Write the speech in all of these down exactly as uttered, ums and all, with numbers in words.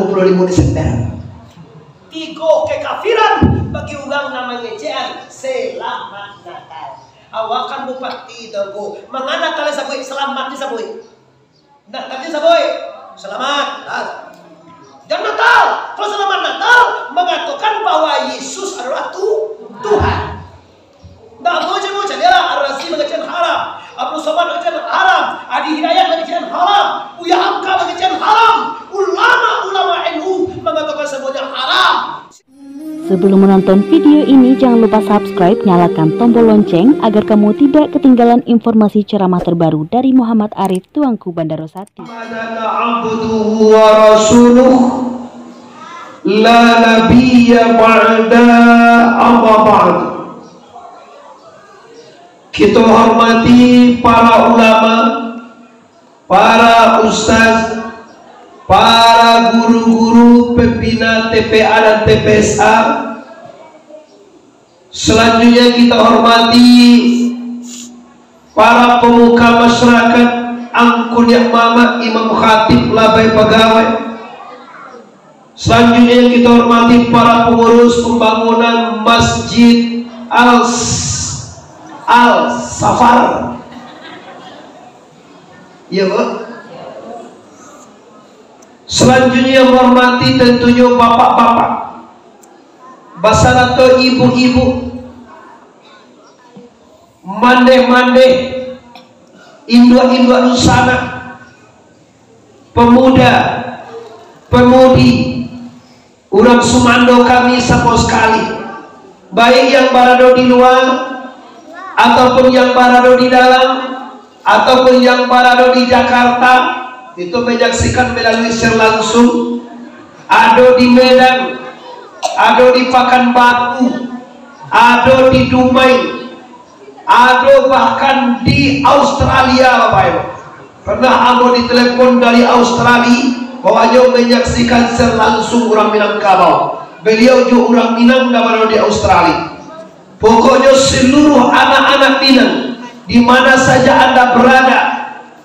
Dua puluh limo Desember. Tigo kekafiran bagi urang nan mangecekan Selamat Natal. Awakan Bupati Tongko, manga Natal disabuik, Selamat disabuik. Natal disabuik, Selamat Natal. Jan Natal, kalau Selamat Natal mangatokan bahwa Yesus adalah tu-, Tuhan. Ndak mau cari-cari lah, Ar-Razi mangecekan haram, Abdul Somad mangecekan haram, Adi Hidayat mangecekan haram, Buya Hamka mangecekan haram, ulama-ulama N U mangatokan samuanya haram. Sebelum menonton video ini, jangan lupa subscribe, nyalakan tombol lonceng agar kamu tidak ketinggalan informasi ceramah terbaru dari Muhammad Arif, Tuanku Bandaro Sati. Muhammadan abduhu wa rasuluh, la nabiyya ba'da, amma ba'd. Kita hormati para ulama, para ustaz, para guru-guru, pembina T P A dan T P S A. Selanjutnya kita hormati para pemuka masyarakat, angku niniak mamak, imam khatib, labai pagawai. Selanjutnya kita hormati para pengurus pembangunan Masjid Al, Al Safar. Iya, Bu. Selanjutnya menghormati tentunya bapak-bapak, basarato ibu-ibu, mandeh-mandeh, induak-induak dunsanak, pemuda, pemudi, urang sumando kami sapo sakali, baik yang barado di lua, ataupun yang barado di dalam, ataupun yang barado di Jakarta, itu manyaksikan melalui siar langsung, ado di Medan, ado di Pakanbaru, ado di Dumai, ado bahkan di Australia, Bapak Ibu. Pernah ambo ditelepon dari Australia, bahwa nyo manyaksikan siar langsung urang Minangkabau. Beliau juo urang Minang nan barado di Australia. Pokoknyo seluruh anak-anak Minang, di mana saja Anda berada,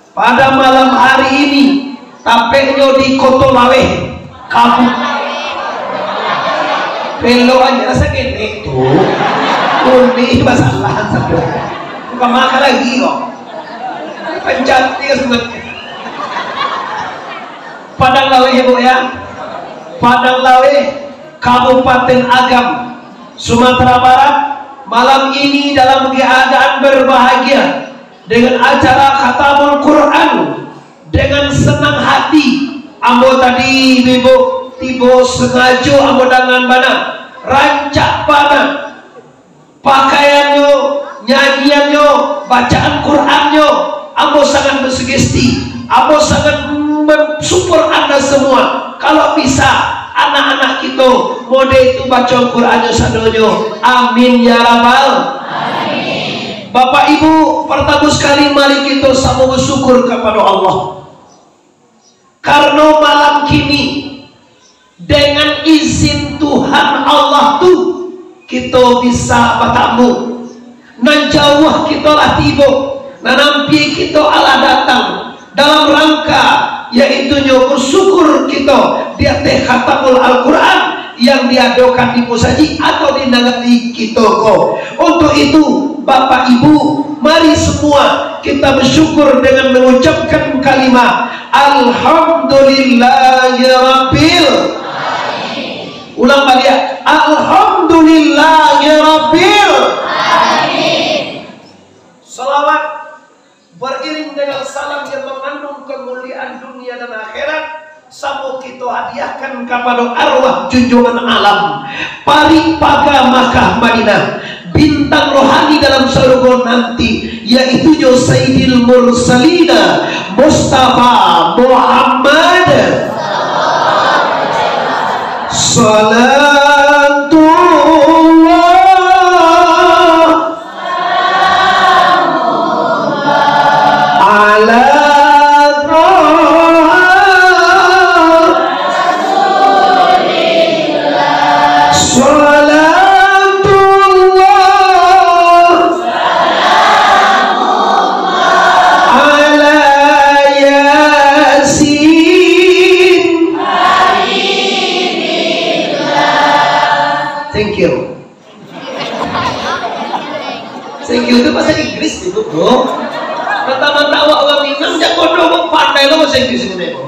pada malam hari ini, tapeknyo di Koto Laweh, kabu-, belok aja rasa kenek tu. Kunik masalah satu. Bukan makan lagi kok. Pencet dia sebenarnya. Padang Laweh, Ibu, ya. Padang Laweh, Kabupaten Agam, Sumatera Barat, malam ini dalam keadaan berbahagia dengan acara Khatamul Quran. Dengan senang hati, ambo tadi, Ibu, tibo sengajo ambo dangan bana, rancak bana. Pakaiannyo, nyanyiannyo, bacaan Qurannyo, ambo sangat bersugesti. Ambo sangat mensupport Anda semua. Kalau bisa, anak-anak kito mode itu baco Qurannyo sadonyo. Amin ya rabbal. Amin. Bapak Ibu, pertama sekali mari kito samo bersyukur kepada Allah. Karena malam kini, dengan izin Tuhan Allah tu, kito bisa batamu. Nan jauah kito lah tibo, nan ampia kito alah datang, dalam rangka, yaitunyo bersyukur kito di ateh khatamul Al-Quran yang diadokan di musajik atau di nagari kito ko. Untuk itu, Bapak Ibu, mari semua kita bersyukur dengan mengucapkan kalimat Alhamdulillahirabbil. Ulang baliak, Alhamdulillahirabbil. Salawat beriring dengan salam yang mengandung kemuliaan dunia dan akhirat, samo kito hadiahkan kapado arwah junjungan alam, parik paga Makkah Madinah, bintang rohani dalam sarugo nanti, yaitunyo Sayyidil Mursalina Mustafa Muhammad. Salatullah ala Taha. Salatullah ala Yasin. Thank you. Thank you tu bahasa Inggris tu, bro. Mantap-mantap awak urang Minang, jak bodoh, kok pandai lo bahasa Inggris ini, bro.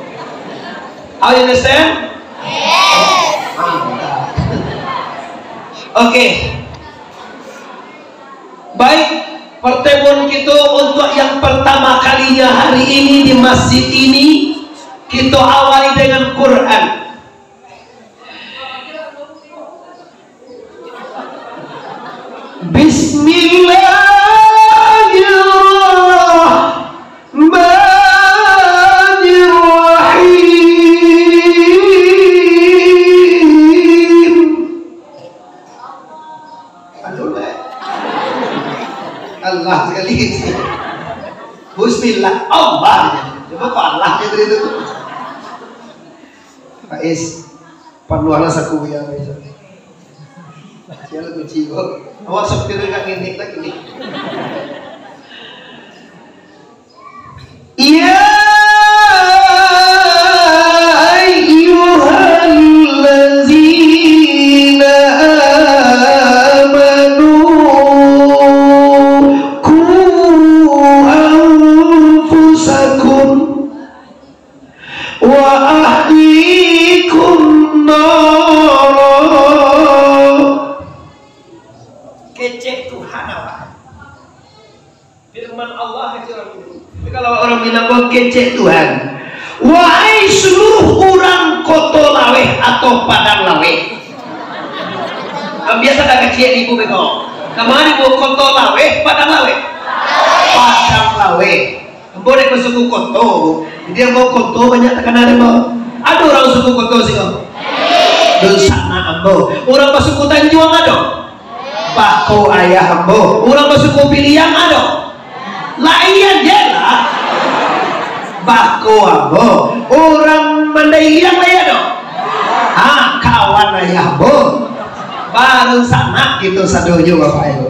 How you understand? Yes. Mantap. Oke. Baik, pertemuan kita untuk yang pertama kalinya hari ini di masjid ini, kita awali dengan Quran. Bismillahirrahmanirrahim. Aduh, eh. Allah sekali. Bismillah, Allah. Coba kok Allah gitu itu. Faiz, panuahlah saku buya, Faiz. Sialah kunci kok. Awak sopir ndak ngenek lagi. Ya ayyuhallazina amanu, qu anfusakum wa ahlikum nara. Kecek Tuhan awak. Firman Allah kecek urang Minang. Tapi kalau urang Minang ko kecek Tuhan. Wahai seluruh urang Koto Laweh atau Padang Laweh. Kan biasa dak kecek di ibu beko. Kamari bu Koto Laweh, Padang Laweh. Padang Laweh. Ambo dek basuku Koto, bu. Jadi ambo Koto banyak takana dek ambo. Ado urang suku Koto siko? Dunsanak ambo. Urang basuku Tanjuang ado? Bako ayah ambo. Urang basuku Piliang ado? Lain je lah. Bako ambo. Urang Mandai Iliang lai ado? Ha, kawan ayah ambo. Badunsanak kito sadonyo, Bapak Ibu.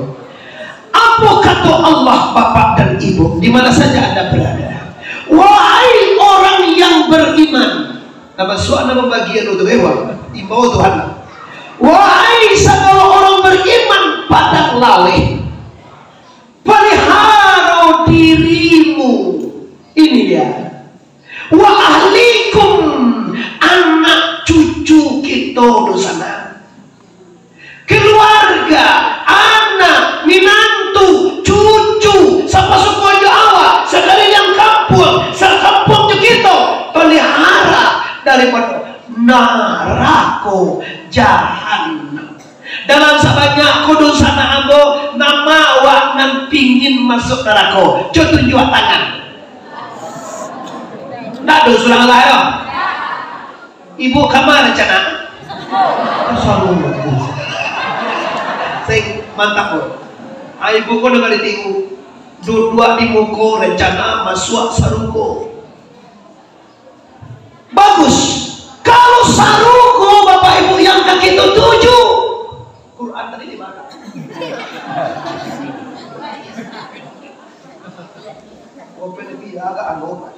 Apo kato Allah, Bapak dan Ibu, di mana saja Anda berada? Wahai orang yang beriman, nah, masuak nama bagian tu, eh, wah, imbau Tuhan. Wahai sagalo orang beriman, Padang Laweh, pelihara dirimu. Ini dia. Wa ahlikum, anak cucu kito dunsanak. Keluarga, anak, minantu, cucu, sapasukuan jo awak, sakaliling kampuang, sakampuang jo kito, pelihara daripado narako jahannam. Dalam sabanyak ko dunsanak ambo, nama awak nan pingin masuak narako? Cubo tunjuak tangan. Ndak ado surang lah yo. Ibu kama rencana? Assalamualaikum. Sing mantap, Bu. Ah, ibu ko danga di tigo. Duduak di muko rencana masuak sarugo. Bagus. Kalau sarugo, Bapak Ibu, yang ka kito tuju, Quran tadi di mana? Open di agak anu.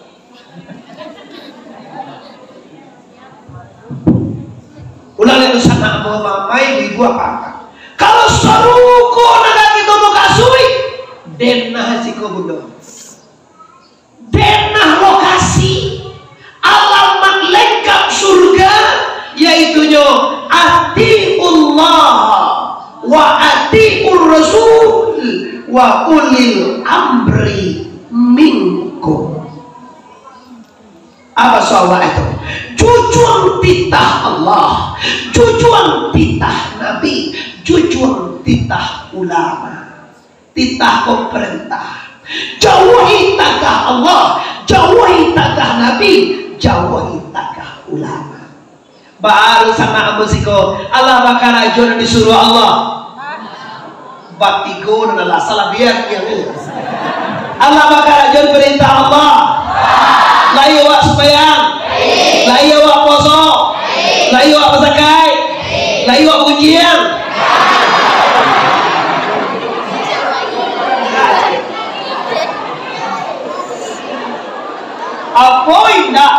Ulang lagi, sanak mau mamai di dua pakan. Kalau sarugo nan ka kito mukasuik, den nah siko bundo. Den nah lokasi, alamat lengkap surga, yaitunyo atiullah wa atiur rasul wa ulil amri minkum. Apa soalan itu? Jujuang titah Allah, jujuang titah Nabi, jujuang titah ulama, titah pemerintah. Jauahi tagah Allah, jauahi tagah Nabi, jauahi tagah ulama. Baru sanak ambo siko, alah bakarajo nan disuruah Allah. Batigo nan alah salah biak yang ni. Alah bakarajo perintah Allah. Lai awak sumbayang. Lai awak puaso. Lai awak bazakai. Lai awak bagunjiang. Apo indak?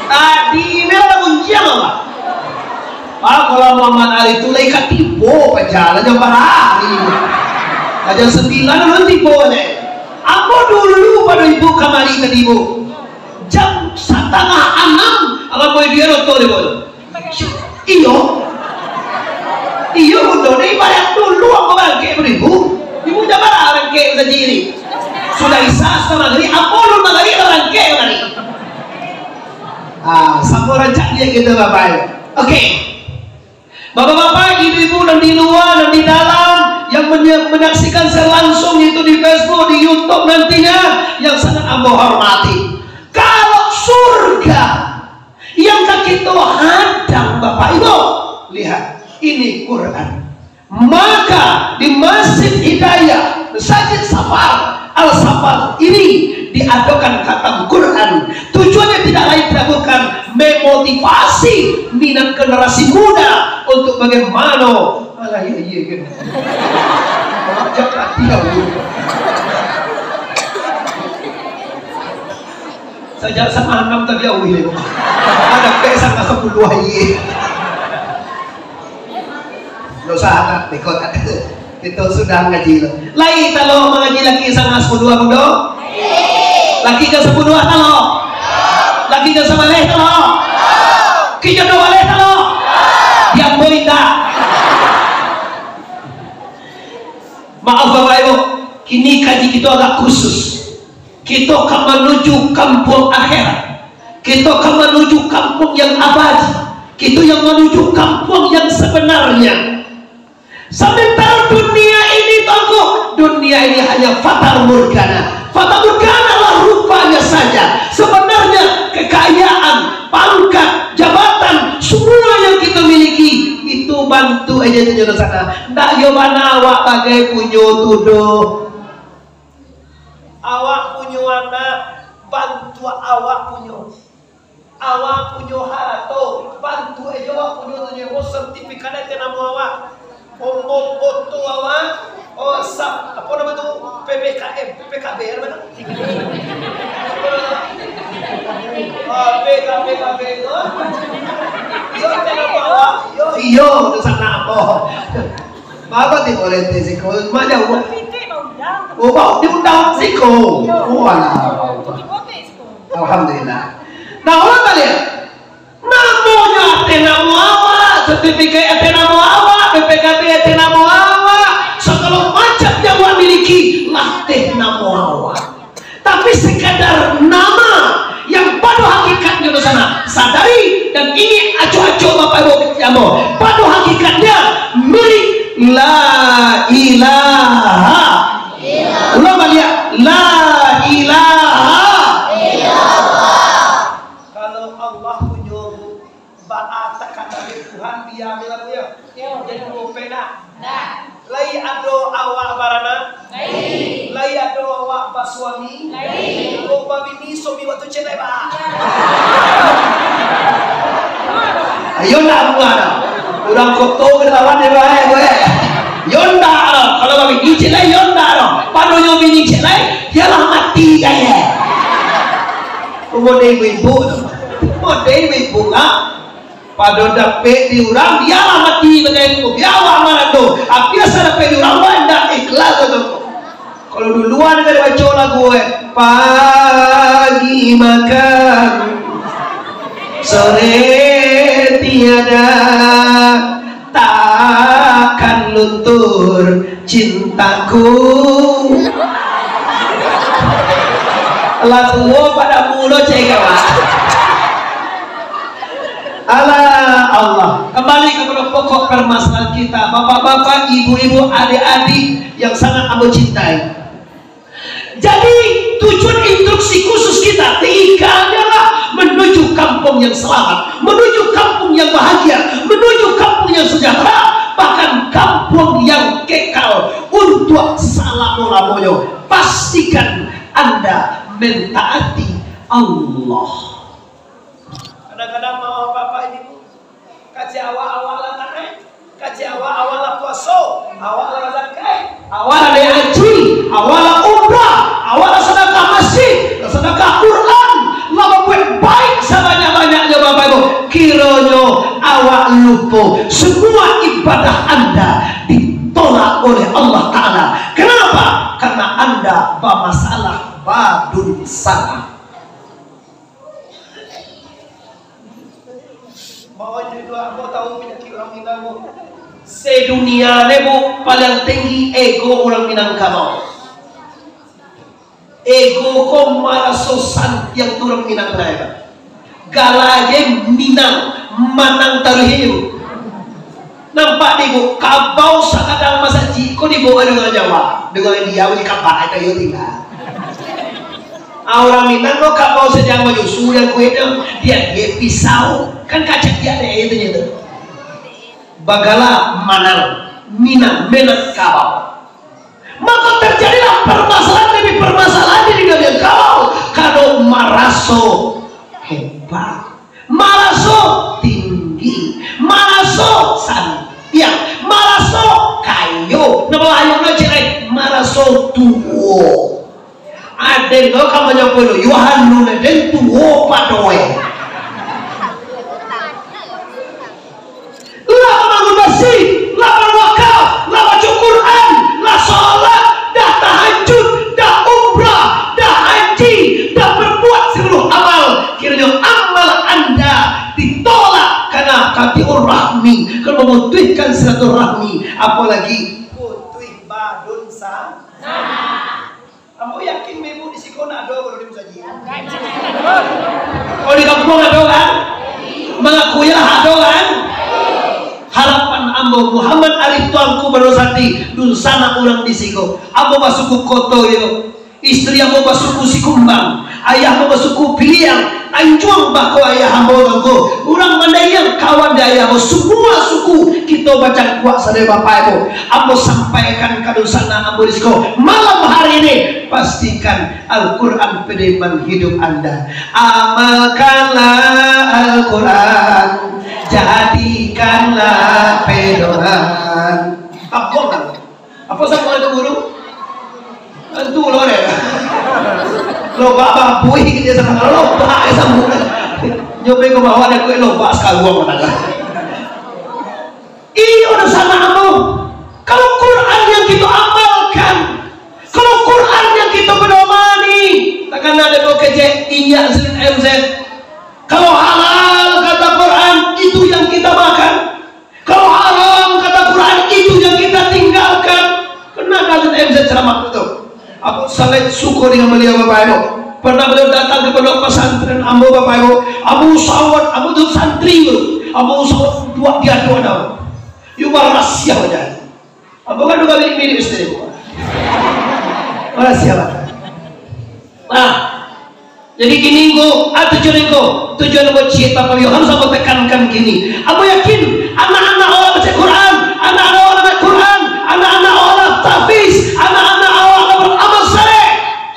Tadi ni lah bagunjiang, Abah. Ah, kalau Muhammad Ali tu lai ka tibo paja lah, jam bara hari. Jam sambilan alun tibo nyo. Ambo dulu pado ibu kamari tadi, Bu. Jam satangah anam, alah boy dia nonton dia, boy. Iyo. Iyo, Bundo, dek ibaraik dulu ambo barangkek pado ibu. Ibu jam bara barangkek sajak ni? Sudah Isya, sudah Magrib, ambo alun Magrib barangkek tadi. Ah, samo rancak niaik kito, Bapak. Oke. Bapak-bapak, ibu-ibu nan di lua, nan di dalam, yang menye-, menyaksikan secara langsung itu di Facebook, di YouTube nantinya, yang sangat ambo hormati. Kalau surga yang ka kito hadang, Bapak Ibu, lihat, ini Quran. Maka di Masjid Hidayah, Masjid Safar, Al-Safar ini diadakan khatam Quran. Tujuannya tidak lain tidak bukan memotivasi minat generasi muda untuk bagaimana. Alah, iya, iya, iya. Jangan hati ya, Bu. Sajak sanganak tadi awih. Ada pek sanganak sapuluah, iya. Ndak usah, tak, beko tak. Kito sudah ngaji lo. Lai talo mangaji laki sanganak sapuluah, Bundo? Laki ka sapuluah talo? Laki ka sabaleh talo? Kito dua baleh talo? Diambo indak. Maaf, Bapak Ibu, kini kaji kito agak khusus. Kito ka manuju kampuang akhirat. Kito ka manuju kampuang yang abadi. Kito yang manuju kampuang yang sebenarnya. Sementara dunia ini, Tuanku, dunia ini hanya fatamorgana. Fatamorgana lah rupanya saja. Sebenarnya, kekayaan, pangkat, jabatan, semua yang kita miliki, itu bantu aja tu, nyo di sana. Ndak yo bana awak bagai punyo tu doh. Awak punyo anak, bantuak awak punyo. Awak punyo harato, bantuak aja awak punyo tu, nyo sertifikat ateh namo awak. Ombo foto awak, oh, sab-, apo namo tu? P P K M, P P K B, apo namo? Oh, P K B, P K B tu. Iyo, ateh namo awak. Iyo, iyo, tu sanak ambo. Bapak ti boleh ti siko, ma jauah. Oh, baru diundang siko. Oh, alah. Alhamdulillah. Nah, orang baliak. Namonyo ateh namo awak, sertifikat ateh namo awak, B P K B ateh namo awak, segala macam yang awak miliki, lah ateh namo awak. Tapi sekadar nama yang pado hakikatnyo di sana, sadari dan ingek acok-acok Bapak Ibu ambo, pado hakikatnyo milik La Ilaha. Ulang baliak, La Ilaha. Kalau Allah punyo, baa takana dek Tuhan, bia me lah punyo. Jadi, duo pena. Lai ado awak baranak? Lai. Lai ado awak basuami? Lai. Kok babini, suami waktu ciek lai, baa? Iyo ndak, bukan? Urang koto ka lawan dek bae, bukan? Iyo ndak doh. Kalau babini ciek lai, iyo ndak doh. Padonyo bini ciek lai, iyo lah mati kayaknyo. Model ibu-ibu tu. Model ibu-ibu lah. Pado dapek di urang, bialah mati bagai tu. Bialah marah tu. Api asa dapek di urang, wah, ndak ikhlas tu. Kalau duluan kan baco lagu, eh, pagi makan, sore tiada, takkan luntur cintaku. Lah tuo pado mulo cek awak. Alah Allah. Kembali kepada pokok permasalahan kita, bapak-bapak, ibu-ibu, adik-adik yang sangat ambo cintai. Jadi, tujuan instruksi khusus kita tiga adalah menuju kampung yang selamat, menuju kampung yang bahagia, menuju kampung yang sejahtera, bahkan kampung yang kekal untuk salamo-lamonyo. Pastikan Anda mentaati Allah. Kadang-kadang maaf bapak ibu, kecek awak, awak lah taat, kecek awak, awak lah puaso, awak lah zakat, awak lah naik haji, awak lah umrah, awak lah sadakah masjid, lah sadakah Quran, lah babuek baik sabanyak-banyaknyo, Bapak Ibu. Kironyo awak lupo Semua ibadah anda ditolak oleh Allah Ta'ala. Kenapa? Karena anda bamasalah badunsanak. Mawajud dua ambo tahu panyakik urang Minang, Bu. Sedunia ni, Bu, paling tinggi ego urang Minangkabau. Ego ko maraso santiang tu urang Minang Raya. Gala je Minang, manang taruih. Nampak di Bu, kabau sakadang masajik ko dibawa dengan Jawa, dengan India, bali kabak aja yo tinggal. Ah, urang Minang ko kabau sadang manyusu, yang kuek tu dia, dia pisau, kan kacak dia deh itu je tu. Bagala manang, Minang, Minangkabau. Mako, terjadilah permasalahan demi permasalahan di dunia kau. Kado maraso hebat, maraso tinggi, maraso santiang, maraso kayo. Namo ayo no cerai, maraso tuo. Aden ko ka manyapo lo, Yohanes den tuo padoe. Lah babangun masjid, lah bawakaf, lah baco Quran, lah salat, dah tahajud, dah umrah, dah haji, dah berbuat seluruh amal. Kiranya amal anda ditolak karena katiurrahmi, karena memutuskan silaturahmi, apalagi putuih badunsa. Ambo yakin ibu di siko ndak ado kalau di musajik. Kalau di kampuang ado kan? Mangaku lah ado kan? Harapan ambo Muhammad Arif Tuanku Baro Sati, dunsanak urang di siko. Ambo basuku Koto yo. Istri ambo basuku Sikumbang. Ayah ambo basuku Piliang. Anjuang bako ayah ambo tu. Urang Mandaiang kawan di ayah ambo. Semua suku kito bacangkuak sadai bapak ibu. Ambo sampaikan ka dunsanak ambo di siko malam hari ini. Pastikan Al-Quran pedoman hidup anda. Amalkanlah Al-Quran, jadikanlah pedoman. Apa kan? Apa sama itu guru? Tentu lo deh. Lobak babuih gitu sama, lobak ya sama. Nyobe ke bawah ada kue lobak sekarang mana? Iyo, dunsanak ambo. Kalau Quran yang kita amalkan, kalau Quran yang kita pedomani, takkan ada kau kejek inyak Z M Z. Kalau halal kata Quran, itu yang kita makan. Kalau haram kata Quran, itu yang kita tinggalkan. Pernah kan Z M Z ceramah itu? Abu Saleh suko dengan beliau, Bapak Ibu. Pernah beliau datang ke pondok pesantren ambo, Bapak Ibu. Abu Sawat, ambo tu santri tu. Abu Sawat dua dia dua dah. Yu, rahasia aja. Ambo kan dua kali ini istri. Rahasia lah. Nah, jadi kini ko, ah, tujuan ko, tujuan ko ciek Bapak Ibu harus ambo tekankan kini. Ambo yakin, anak-anak awak baca Quran, anak-anak awak baca Quran, anak-anak awak tahfiz, anak-anak awak beramal saleh.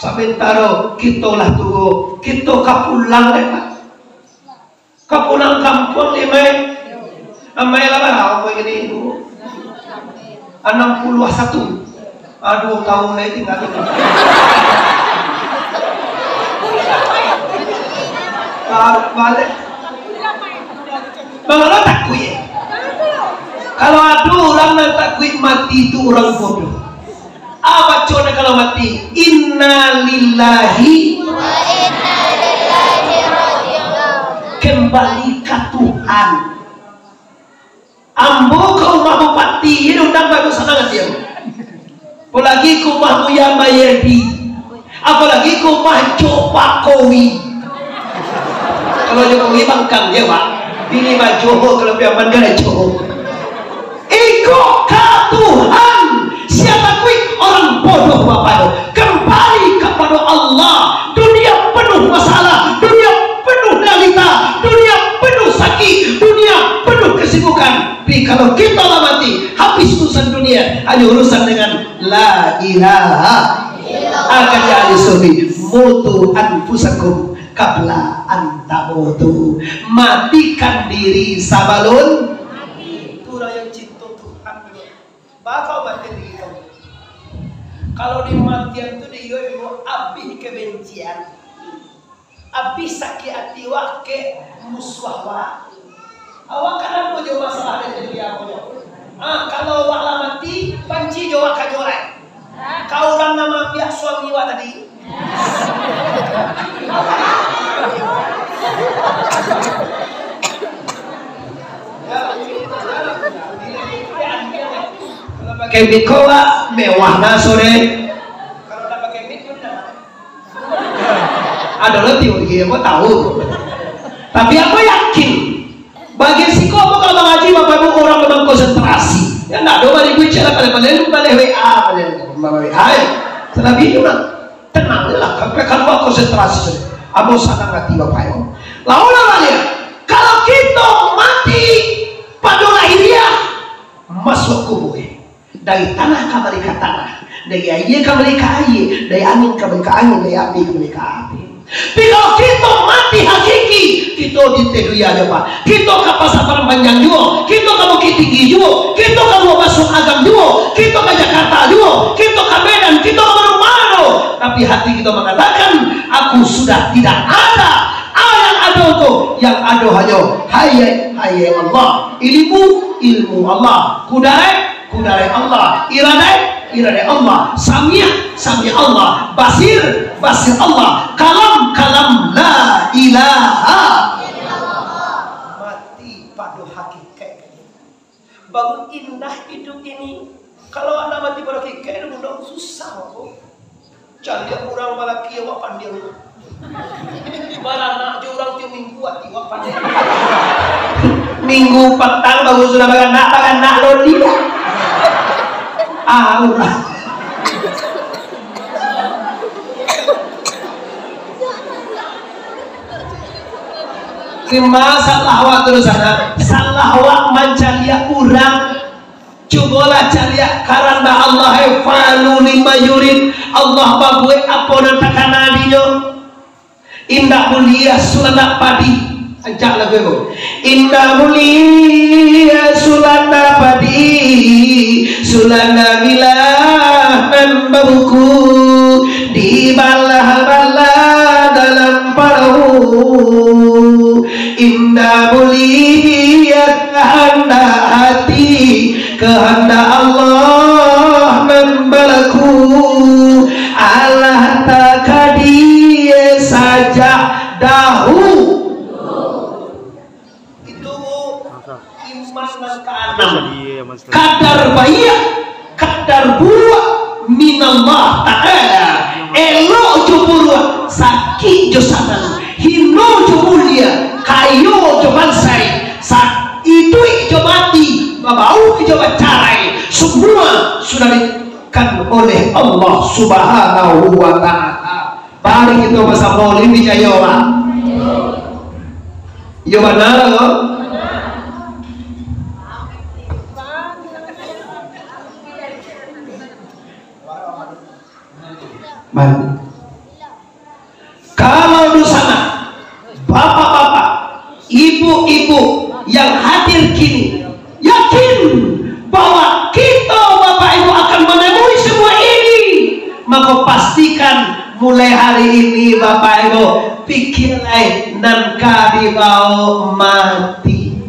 Samantaro kito lah tuo, kito ka pulang deh, Pak. Ka pulang kampuang deh, Mai. Amai lah barapa kini, Bu? Anam puluah satu. Aduah tahun lai tingga tu. Taruih baliak. Bangalo takuik. Kalau ado urang nan takuik mati, tu urang bodoh. Ah, baco nak kalau mati, innalillahi wa inna ilaihi raji'un. Kembali ka Tuhan. Ambo ka umah bupati, iyo diundang bagus sanang hati ambo. Apolagi ka umah Buya Mayedi. Apolagi ka umah Jokowi. Kalau Jokowi bangkang, iyo, Pak. Bini bajoho kalau piaman garajoho. Iko ka Tuhan, sia takuik urang bodoh, Bapak Ibu. Kembali kapado Allah. Dunia penuh masalah, dunia penuh realita, dunia penuh sakik, dunia penuh kesibukan. Tapi kalau kita lah mati, habis urusan dunia, hanya urusan dengan la ilaha illallah. Akan ahli sufi, mutu anfusakum qabla an tamutu. Matikan diri sabalun mati. Itulah yang cinta Tuhan. Bakau batin diri kau. Kalau di matian tu di yo abih kebencian. Abih sakik ati wak kek musuah wak. Awak kan ado jo masalah Ah, kalau awak lah mati, banci jo awak ka jo lai. Ka urang nan maambiak suami awak tadi. Kalau pakai biko, wak, mewah na sore. Kalau tak pakai biko, tidak. Ado lah teori, ambo tahu. Tapi ambo yakin, bagian siko ambo kalau mangaji, Bapak Ibu, urang memang konsentrasi. Ya, ndak ado bari kuciak lah, paling-paling baleh W A, baleh W A, ya. Salabiah tu lah. Tenang lah, sampai kalua konsentrasi. Ambo sanang ati, Bapak Ibu. Lalu lah baliak. Kalau kito mati pado lahiriah, masuak kubua, eh. Dari tanah kambali ka tanah, dari aia kambali ka aia, dari angin kambali ka angin, dari api kambali ka api. Tapi kalau kito mati hakiki, kito di Teduya juo, Pak. Kito ka Pasar Padang Panjang juo, kito ka Bukittinggi juo, kito ka Lua Basuang Agam juo, kito ka Jakarta juo, kito ka Medan, kito ka mano-mano. Tapi hati kito mangatakan, "Aku sudah tidak ada." A nan ado ko, yang ado hanyo hayat, hayat Allah. Ilmu, ilmu Allah. Kudarat, kudarat Allah. Iradat, iradat Allah. Samiak, samiak Allah. Basir, basir Allah. Kalam, kalam la ilaha illallah. Mati pado hakikat. Baru indah iduik ini. Kalau anak mati pado hakikat, budak susah, Bang. Caliak urang balaki awak pandiang. Baranak jo urang tiok minggu, ati awak pandiang. Minggu patang baru sudah baranak, baranak lo dia. Ah, urang. Lima, salah awak tu di sana. Salah awak mancaliak urang. Cubolah caliak karanda Allah, eh, fa'alu lima yurid. Allah babuek apo nan takana dinyo. Indak buliah sulanak padi. Ancak lagu tu. Indak buliah sulanak padi, sulanak milah nan babuku, dibalah-balah dalam parahu. Indak buliah kahandak hati, kahandak Allah nan balaku. Alah takadie sajak dahulu. Itu iman nan kaanam. Kadar baiak, kadar buruak minallah ta'ala. Elok jo buruak, sakik jo sanang, hino jo mulia, kayo jo bansai, sa-, iduik jo mati, babau jo bacarai, semua sudah ditentukan oleh Allah Subhanahu wa Ta'ala. Mari kito basamo, lai picayo, Pak? Iyo, bana, ko? Mari. Kalau di sana, bapak-bapak, ibu-ibu yang hadir kini, yakin bahwa kito, Bapak Ibu, akan menemui semua ini, maka pastikan mulai hari ini, Bapak Ibu, pikia lai nan ka dibaok mati.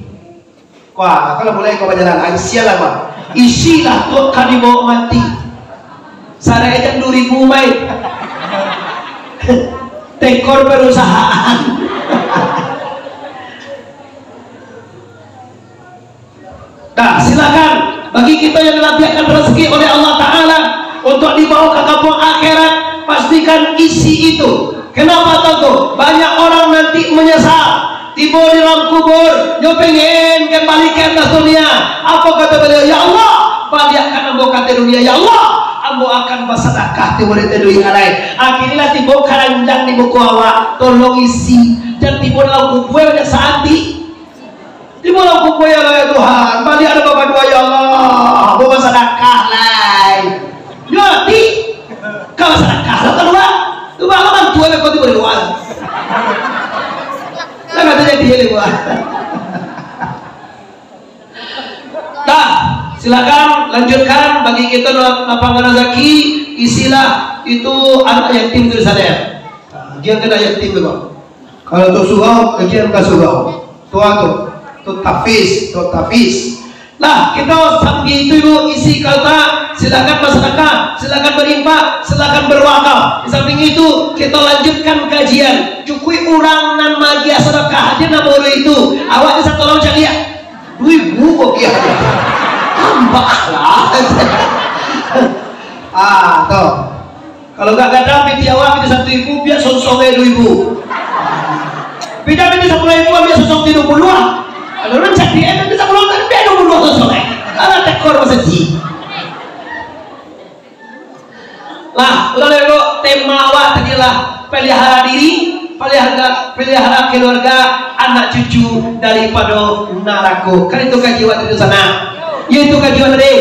Wah, kalau mulai ko bajalan, ai, sialah, Bang. Isilah truk ka dibaok mati. Sarai jam dua ribu mai. Tekor perusahaan. Nah, silakan. Bagi kita yang dilabiahkan rezeki oleh Allah Ta'ala untuk dibawa ke kampung akhirat, pastikan isi itu. Kenapa tahu tu? Banyak orang nanti menyesal. Tibo di dalam kubur, nyo pengen kembali ke atas dunia. Apa kata beliau? "Ya Allah, baliakkan ambo ka ateh dunia. Ya Allah, ambo akan basadakah tibo di ateh dunia lai." Akhirnyo lah tibo karanjang di muko awak, tolong isi. Jan tibo dalam kubur banyak sadik. Tibo dalam kubur, "Ya Allah, ya Tuhan, baliak ambo ka dunia, ya Allah. Ambo basadakah lai." Nyo ati, ka basadakah lah ka lua. Tu bang, bantu ambo ko tibo di lua. Lah kata jadi, ya, lua. Dah, silakan lanjutkan. Bagi kita na-, lapangkan rezeki, isilah itu anak yatim tu di sana, ya. Nah, dia kena yatim tu, Bang. Kalau tu surau, dia kena surau. Tu, tu, tu tahfiz, tu tahfiz. Lah, kito samping itu, Ibu, isi kalta, silakan bersedekah, silakan berinfak, silakan berwakaf. Di samping itu, kito lanjutkan kajian. Cukuik urang nan magiah sedekah aja nan baru itu. Awak ni satolong caliak. Duo ribu kok dia. Tambah lah. Ah, tu. Kalau gak gadang piti awak, piti satu ribu, biar sosong aja duo ribu. Piti, piti sapuluah ribu, biar sosong tigo puluah lah. Kalau urang cadiak, piti sapuluah, biar duo puluah sosong aja. Alah, tekor masajik. Lah, ulang dulu, tema awak tadi lah, pelihara diri, pelihara, pelihara keluarga, anak cucu daripado narako. Kan itu kaji awak tadi di sana. Yaitu kaji awak tadi.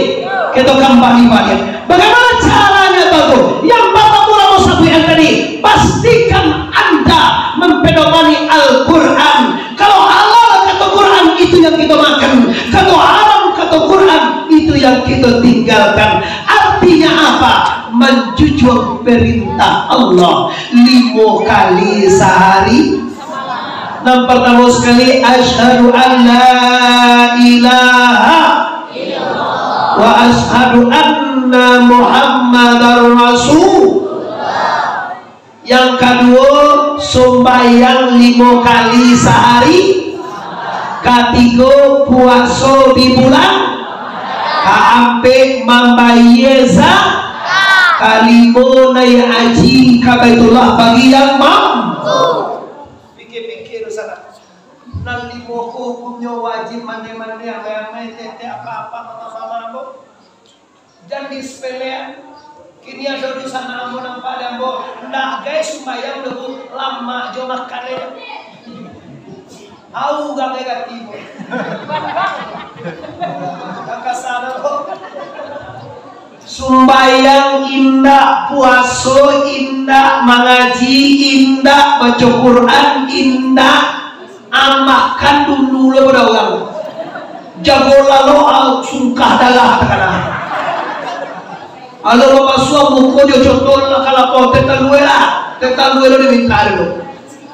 Kita kembali balik. Bagaimana caranya tahu tu? Yang pertama, Rabu Sabuian tadi, pastikan anda mempedomani Al-Quran. Kalau halal, kata Quran, itu yang kita makan. Kalau haram, kata Quran, itu yang kita tinggalkan. Artinya apa? Manjunjuang perintah Allah limo kali sahari. Nan partamo sakali, "Asyhadu an la ilaha wa asyhadu anna Muhammadar Rasul." Yang kaduo, sumbayang limo kali sahari. Katigo, puaso di bulan. Kaampek, mambayie za-. Kalimo, naiak haji ka Baitullah bagi yang mampu. Pikia-pikia dulu sanak. Nan limo ko hukumnyo wajib, mande-mande, amai-amai, tete, apa-apa, mama-mama, ambo. Jan disepelean. Kini ado di sana ambo nampak dek ambo, ndak gai sumbayang doh, Bu, lamak jo makan e. Au gangai gati, Bu. Ka sana, Bu. Sumbayang indak, puaso indak, mangaji indak, baco Quran indak. Makan dulu lo pado urang. Jago lalok, au, sungkah darah takana. Alah bapasuah muko jo contoh lah ka lapau, tetalue lah. Tetalue lo diminta dulu.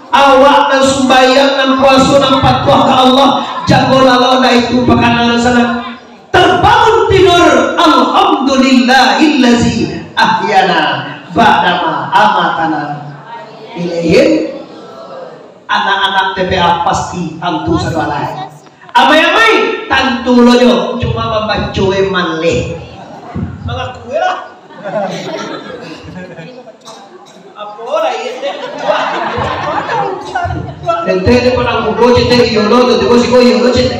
Awak nan sumbayang, nan puaso, nan patuah ka Allah, jago lalok, ndak itu pakana sanak. Terbangun tidur, alhamdulillahillazi ahyana ba'dama amatana. Ilaihin. Anak-anak T P A pasti tantu sadoalai. Amai-amai, tantu lo jo, cuma mambaco e maleh. Mangaku e lah. Apo lai ente? Ente ni panang mudo, cete iyo lo, cete bos iko iyo lo, cete.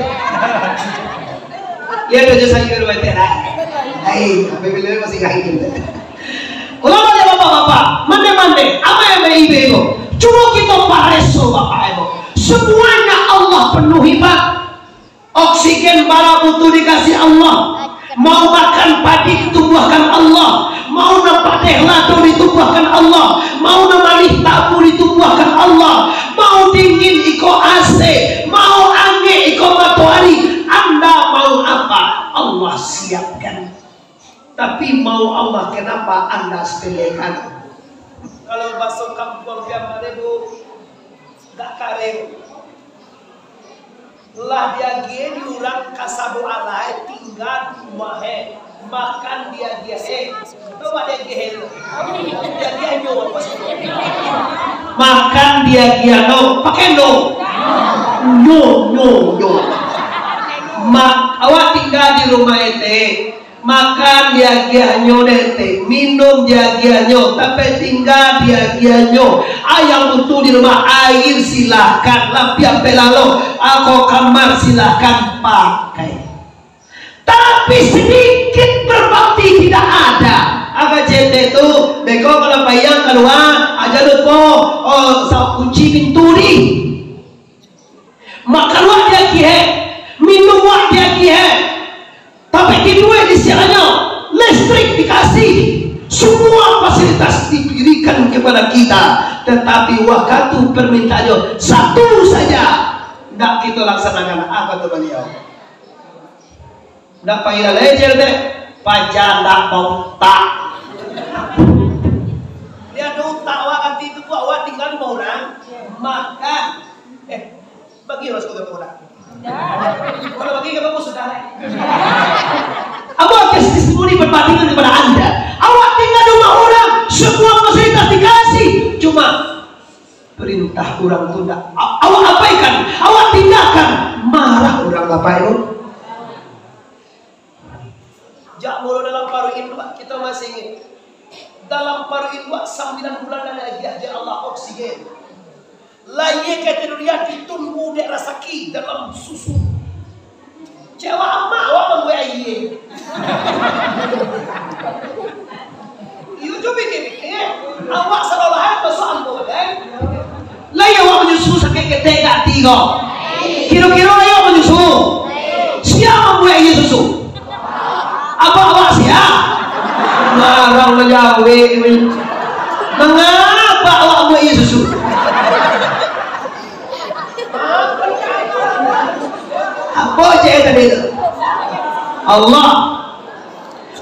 Iyo, ado je sayo lo, ente lah. Hai, sampai bila masih kain. Ulama dan bapak-bapak, mande-mande, amai-amai ibu-ibu, cubo kito pareso bapak ibu. Semuanya Allah penuhi, Pak. Oksigen bara butuh dikasih Allah. Mau makan padi ditumbuahkan Allah. Mau nampak teh lado ditumbuahkan Allah. Mau namanih tabu ditumbuahkan Allah. Mau dingin iko A C, mau angek iko matoari. Anda mau apa? Allah siapkan. Tapi mau Allah, kenapa Anda sepelekan? Kalau baso kampuang pian mane, Bu, gak kareh. Lah diagiah di urang ka sabo alai, tingga di rumah e, makan diagiah e. Coba diagiah e tu. Diagiah nyo apa sih? Makan diagiah no, pakai no. Nyo, nyo, nyo. Mak, awak tingga di rumah e teh. Makan diagiahnyo dek teh, minum diagiahnyo, tampek tingga diagiahnyo. Ayang butuh di rumah air, silahkan, lapiah pelalo, ako kamar, silahkan pakai. Tapi sedikit berbakti tidak ada. Agak cetek tu, beko kalau payang kalua, aja lupo, oh, sa-, kunci pintu ni. Makan wak diagiah, minum wak diagiah, tapi tiduik di siangnyo, listrik dikasih, semua fasilitas diberikan kepada kita, tetapi wakatu permintaannyo satu saja, ndak kita laksanakan. Apa tu baliau? Ndak payah lah ejel deh, paja ndak bautak. Dia ada utak awak nanti itu buat awak tinggal di rumah orang, makan. Eh, bagi lah sepuluh orang. Kalau bagi, kamu pun sudah. perbandingan kepada Anda. Awak tinggal di rumah orang, semua fasilitas dikasih, cuma perintah orang tu ndak, a-, awak abaikan, awak tinggalkan, marah orang, Bapak Ibu. Jak mulo dalam paruik induak, kita masih ingat. Dalam paruik induak sambilan bulan lah diagiah dek Allah oksigen. Layie ka tiduria ditumbu dek rasaki dalam susu. Cewek amak awak mambuek aie. Iyo jo pikir-pikir, awak salah-salah masuak ambo, kan? Lai awak manyusu sakik ketek ka ati ko? Kiro-kiro lai awak manyusu? Sia mambuek aie susu? Apak awak sia? Marah manjawek. Mangapa awak mambuek aie susu? Apo cek tadi tu? Allah.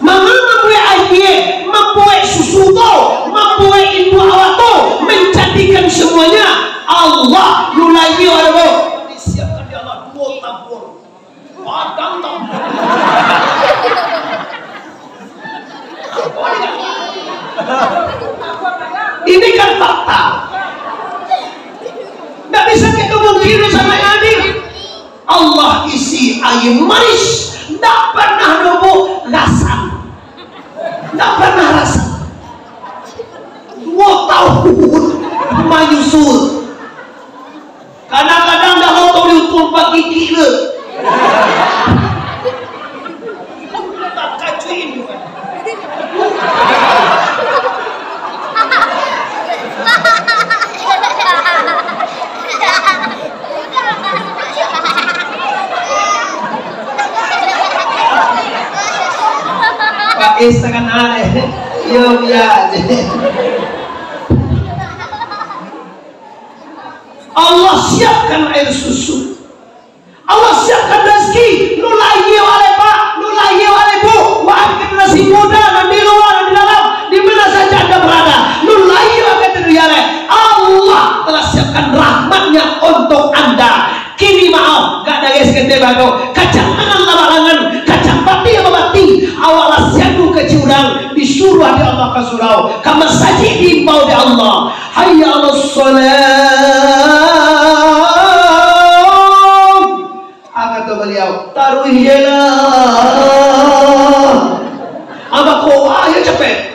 Manga mambuek aie, mambuek susu tu, mambuek induak awak tu, manjadikan samuanya Allah, nu lain ado. Disiapkan di Allah duo tabung. Padang tabung. Ini kan fakta. Ndak bisa kita mungkiri sama ini. Allah isi aie manis, ndak pernah doh rasam. Ndak pernah rasam. Duo tahun manyusu. Kadang-kadang dah motor diukur pakai gigi le. Pakai setengah naleh. Yo, biar aja. Allah siapkan air susu. Allah siapkan rezeki. Nu lahia oleh Pak, nu lahia oleh Bu, wahai generasi muda nan di luar, nan di dalam, di mana saja Anda berada, nu lahia oleh dunia, Allah telah siapkan rahmatnya untuk Anda. Kini maaf, gak ada gas kete bago, kacang tangan lah balangan, kacang pati lah babati, awak lah siadu ka curang, disuruh di Allah ka surau, ka masajik diimbau di Allah. Hayya alas salah. Ah, kato baliau, taruih je lah. Abah kowa ayo capek.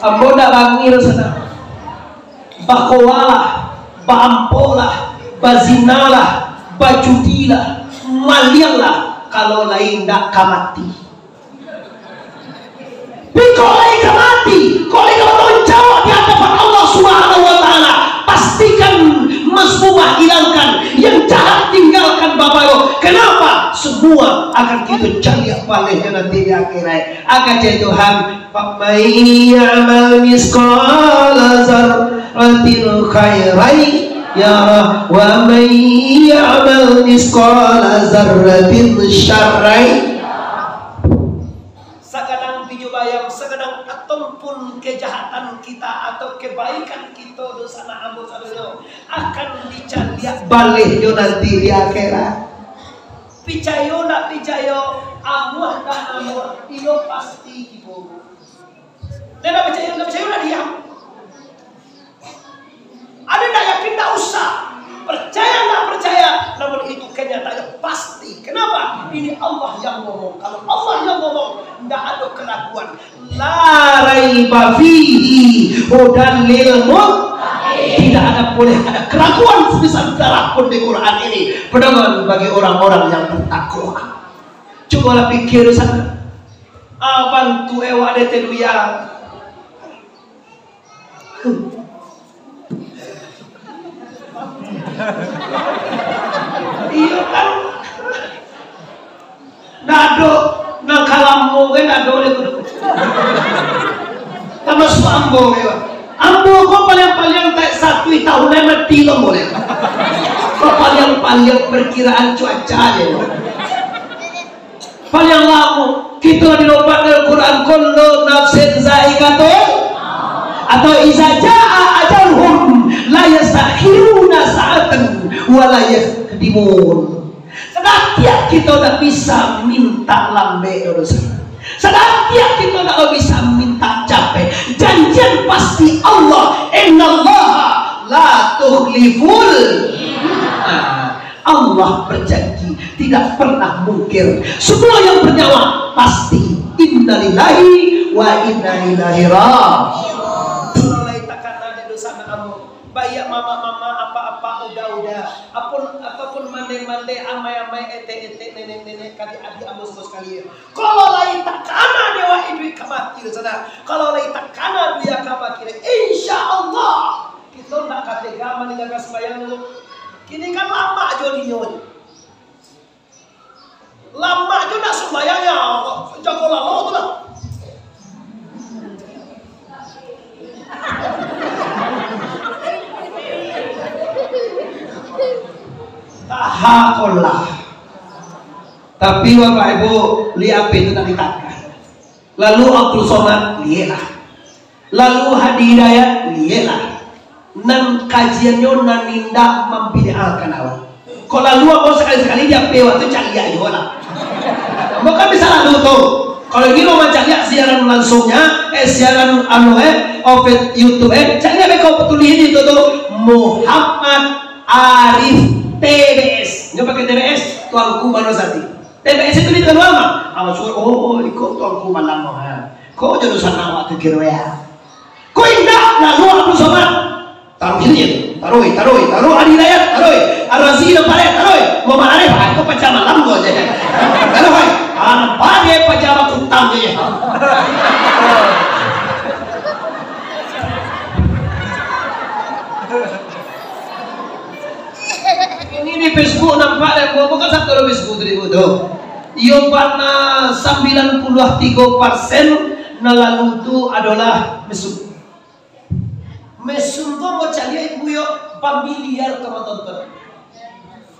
Ambo ndak bangih sanak. Bakowalah, baampolah, bazinalah, bajudilah, malianglah, kalau lai ndak ka mati. Tapi kok lai ka mati, kok lai ka batanggung jawab di hadapan Allah Subhanahu wa Ta'ala, pastikan mazmumah hilangkan, yang jahat tinggalkan, Bapak Ibu. Kenapa? Semua akan kita cari balehnyo nanti di akhirat. Akan jadi Tuhan, "Faman ya'mal misqala dzarratin khairan yarah, wa man ya'mal misqala dzarratin syarran." Sagadang biji bayam, sagadang atom pun kejahatan kita atau kebaikan kita, dunsanak ambo sadonyo, akan dicaliak balehnyo nanti di akhirat. Picayo ndak picayo, amuah ndak amuah, iyo pasti, Ibu. Ndak picayo, ndak picayo, ndak diam. Ada ndak yakin, ndak usah. Percaya ndak percaya, namun itu kenyataannya pasti. Kenapa? Ini Allah yang ngomong. Kalau Allah yang ngomong, ndak ada keraguan. La raiba fihi hudan lil mut-, tidak ada, boleh ada keraguan sebesar darah pun di Quran ini. Pedoman bagi orang-orang yang bertakwa. Cubolah pikir sanak. Aban tu ewak dete duya. Iyo kan? Ndak ado, nan ka lamo kan ndak ado lagi. Tamasuak ambo, yo. Ambo ko paliang-paliang tak satu tahun lai mati lo ambo lai. Ko paliang Paliang perkiraan cuaca je. Paliang lamo, kito dilompat dalam Quran, "Kullu nafsin zaikatul," atau "Iza jaa ajaluhum la yastakhiruna sa'atan wa la yastaqdimun." Sadatiak kito ndak bisa mintak lambek doh. Sadatiak kito ndak bisa mintak capek. Janjian pasti Allah, "Innallaha la tukhliful." Nah, Allah berjanji, tidak pernah mungkir. Semua yang bernyawa pasti. Innalillahi wa inna ilaihi raji'un. Kalau lai takana dek dosa nak ambo, baiak mamak-mamak, apak-apak, uda-uda, apun, ataupun mandeh-mandeh, amai-amai, etek-etek, nenek-nenek, adik-adik ambo semua sekalian. Kalau lai takana dek awak iduik ka mati di sana, kalau lai takana dunia ka akhirat, insya Allah, kito ndak ka tega maninggakan sumbayang tu. Kini kan lamak jo dinyo ni. Lamak jo nak sumbayang, yo, jago lalo tu lah. Tahakolah. Tapi Bapak Ibu, liek ape tu nak ditangkah. Lalu Abdul Somad, lieklah. Lalu Hadi Hidayat, lieklah. Nan kajiannyo nan indak mambid'ahkan awak. Kok lalu ambo sakali-sakali di H P awak tu caliak juo lah. Ambo kan bisa lalu tu. Kalau ingin mau mancaliak siaran langsungnya, eh, siaran anu, eh, open YouTube, eh, caliak beko tulih di situ tu, Muhammad Arif T B S. Nyo pakai T B S, Tuanku Manuhati. T B S itu di Teguh Ama. Awak suruh, oh, iko Tuanku Malang, ha. Ko jodoh sana awak tu kiro ya. Ko indak, lalu Abdul Somad. Taruih ni, taruih, taruih, taruih Hadi Hidayat, taruih. Ar-Razi dan Paret, taruih. Muhammad Arif, ah, ko pacah malam ko je. Taruih, ah, nampak dia pacah bakutang je. Ini di Facebook nampak dek ambo, bukan satu di Facebook tadi tu. Iyo bana sambilan puluah tigo persen nan lalu tu adolah mesum. Mesum tu ambo caliak ibu yo, bamiliar ka manonton.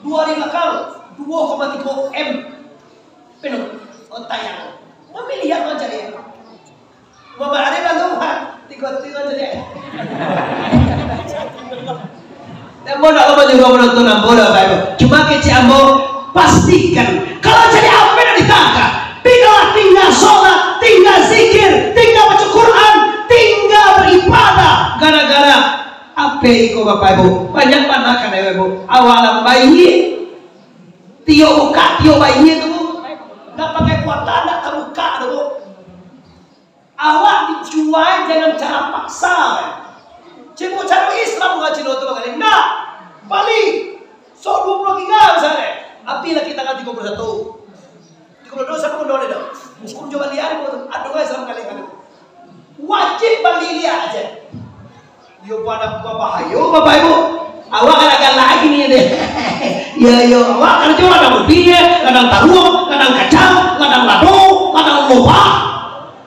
Duo hari balakang, duo koma tigo M. Penuh, oh, tayang. Mamiliar macam ni. Mama ada lalu, ha? Tigo-tigo tu dia. Ambo ndak mau manyuruah penonton ambo dah, Bapak Ibu. Cuma kecek ambo, pastikan. Kalau jadi apa nak ditangkap? Tinggal, tinggal sholat, tinggal zikir, tinggal baca Quran, tinggal beribadah. Gara-gara apa iko, Bapak Ibu? Banyak bana kan, Bapak Ibu? Awak lah baik. Tiok bukak, tiok bayi tu, Bu. Ndak pakai kuota, ndak tabuka tu, Bu. Awak dijual jangan cara paksa, eh. Cibuk cara Islam bukan cino tu, Bang Ali. Ndak. Bali. Sok dua puluh tiga misalnya. Api lagi tanggal tiga puluh satu. Tiga puluh dua siapa pun boleh dah. Hukum jual beli ada, Bu. Ada orang Islam kali kan. Wajib bali liak aja. Yo, pada babahayo, Bapak Ibu. Awak galak-galak gini deh. Yo, yo, awak karajo ladang ubi, ladang taruang, ladang kacang, ladang lado, ladang lobak.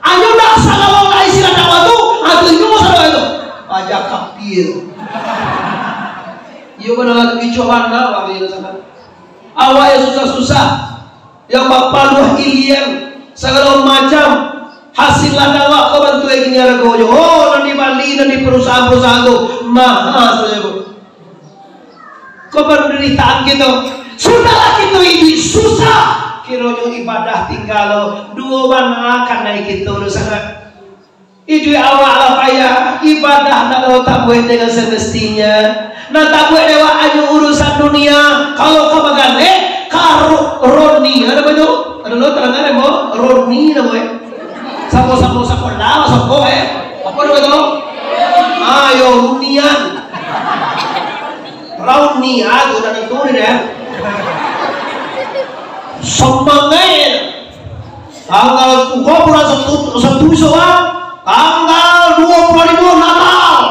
Ayo dah sagalo lah isi ladang awak tu, atu inyo sadonyo tu. Aja kapir. Yo, bana lah tu, ijo bana, Bapak Ibu, sana. Awak yang susah-susah, yang bapaluah ilian, sagalo macam hasil ladang awak ko bantuak gini haragonyo. Oh, nan di Bali, nan di perusahaan-perusahaan tu, maha sajo ko. Ko panderitaan kito. Sudahlah kito iduik susah, kironyo ibadah tingga lo. Duo bana kanai kito tu sangat. Iduik awak lah payah, ibadah ndak lo tabuek dengan semestinya. Nan tabuek dek awak hanyo urusan dunia. Kalau ka bagaleh, ka ro-, roni, ado apo tu? Ado lo tadangar mo? Roni namo e. Samo-samo sakolah, samo eh. Apo namo tu? Ayo, runian. Rauni, ah, tu dah tentu ni deh. Semangat. Tanggal tujuh bulan satu, satu Syawal, tanggal dua puluh lima Natal.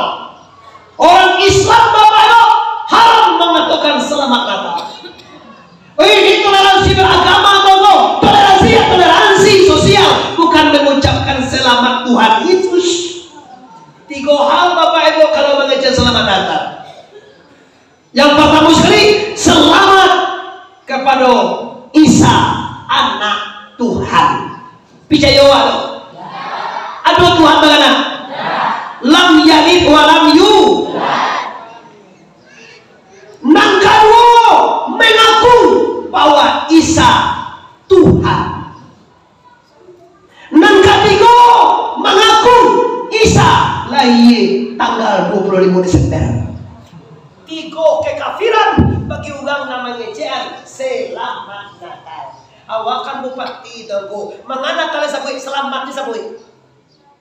Orang Islam, Bapak Ibu, haram mengatakan selamat Natal. Ini toleransi beragama, Bapak Ibu. Toleransi, ya, toleransi sosial, bukan mengucapkan selamat Tuhan Yesus. Tiga hal, Bapak Ibu, kalau mengecek selamat Natal. Yang pertama sekali, selamat Isa Tuhan. Nan katigo, mangaku Isa lahia tanggal dua puluh limo Desember. Tigo kekafiran bagi urang nan mangecekan Selamat Natal. Awak kan bupati, Tuangku. Mangana kalian sabuik Selamat ni sabuik?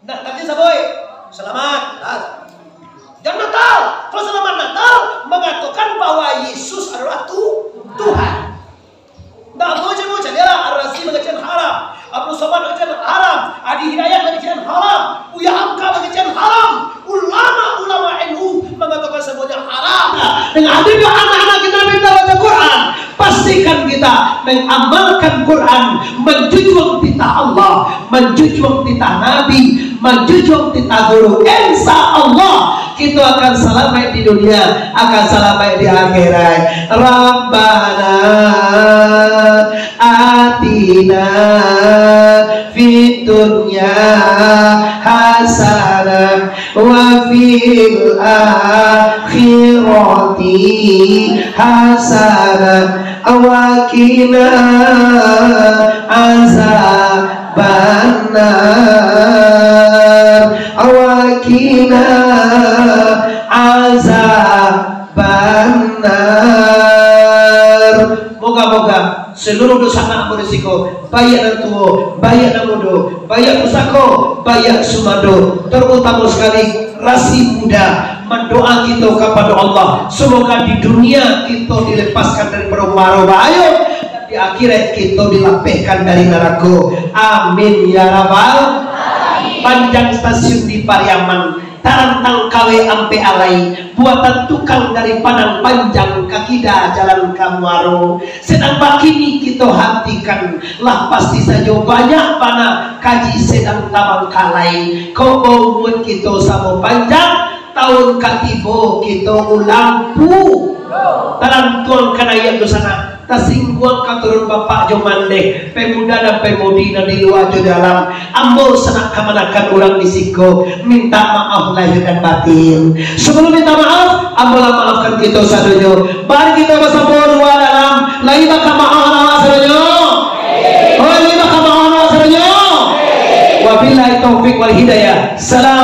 Nah, tadi sabuik, Selamat Natal. Jan Natal. Kalau Selamat Natal mengatakan bahwa Yesus adalah tu-, Tuhan. Ndak mau cari, cari lah. Ar-Razi mengecekan haram. Abdul Somad mengecekan haram. Adi Hidayat mengecekan haram. Buya Hamka mengecekan haram. Ulama-ulama N U mengatakan semuanya haram. Nah, dengan hadirnya anak-anak kita minta baca Quran, pastikan kita mengamalkan Quran, menjunjung titah Allah, menjunjung titah Nabi, menjunjung titah guru. Insya Allah, kita akan selamat di dunia, akan selamat di akhirat. Rabbana atina fid dunya hasanah wa fil akhirati hasanah wa qina azabannar, wa qina azabannar. Moga-moga seluruh dunsanak ambo di siko, baiak nan tuo, baiak nan mudo, baiak pusako, baiak sumando, tarutamo sakali rasi muda, mandoa kito kapado Allah, semoga di dunia kito dilepaskan daripado maro bahayo, dan di akhirat kito dilapehkan dari narako. Amin ya rabbal alamin. Panjang stasiun di Pariaman, tarantang kawek ampek alai, buatan tukang dari Padang Panjang ka kida jalan ka muaro. Sadang bakini kito hantikan, lah pasti sajo banyak bana kaji sadang tabangkalai. Kok baumua kito samo panjang, taun ka tibo kito ulang pu-, talantuang ka naiak dunsanak, tasingguang ka turun bapak jo mandeh, pemuda dan pemudi nan di lua jo dalam. Ambo sanak kamanakan urang di siko, minta maaf lahir dan batin. Sabalum minta maaf, ambo lah maafkan kito sadonyo. Mari kito basamo lua dalam, lai baka maaf awak sadonyo. Oi, lai baka maaf awak sadonyo. Wabillahi taufik wal hidayah. Salam.